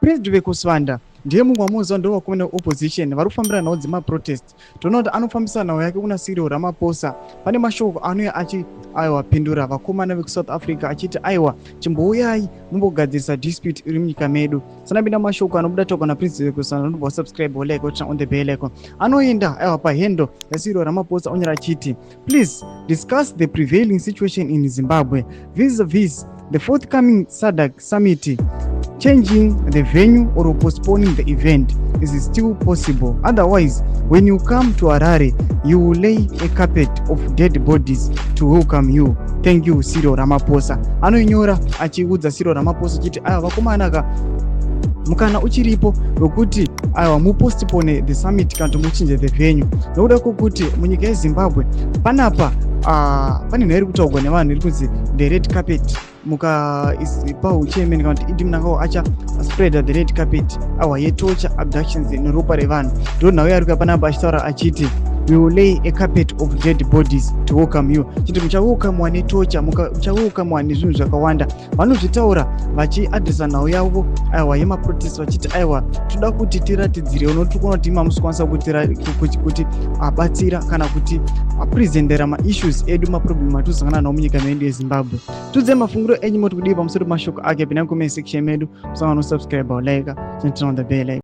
Prince Dubeko Sibanda ndiye mumwe wamuziva, ndo vakomana veopposition vari kufambira nhau dzemaprotest. Toona kuti anofambisa nhau yake kuna Cyril Ramaphosa. Pane mashoko anouya achi aiwa pindura vakomana vekuSouth Africa achiti, "Aiwa, chimbouyai mumbogadzirisa dispute iri munyika medu." Sanapinda mashoko anobuda toka na Prince Dubeko Sibanda, unobva subscribe, like, turn on the bell icon. Anoenda aiwa pahandle yaCyril Ramaphosa, onyora achiti, "Please discuss the prevailing situation in Zimbabwe vis-a-vis the forthcoming SADC summit. Changing the venue or postponing the event is still possible. Otherwise, when you come to Harare, you will lay a carpet of dead bodies to welcome you. Thank you, Cyril Ramaphosa." Anoinyora achiudza Cyril Ramaphosa achiti, aiwa vakomana ka, mukana uchiripo wekuti aiwa mupostpone the summit kana kuti muchinje the venue, nokuda kwokuti munyika yeZimbabwe panapa pane nhau iri kutaurwa nevanhu iri kunzi the red carpet. Muka pauchairman kana kuti ED Mnangagwa acha spreada the red carpet awa yetorture, abductions neropa revanhu. Ndo nhau yaari kuya panapa achitaura achiti, "We will lay a carpet of dead bodies to welcome you," chiti muchawelcomewa netorture, muchawelcomewa nezvinhu zvakawanda. Vanozvitaura vachiadresa nhau yavo aiwa yemaprotest, vachiti, aiwa, toda kuti tiratidzire unoti kuona kuti imi musikwanisa kuti abatsira kana kuti apresentera maissues edu, maproblem atosangana nawo munyika medu yeZimbabwe. Tudzei mafungiro enyu, moti kudii pamusoro pemashoko ake? Pinai comment section medu, musangano subscribe, like, turn on the bell icon.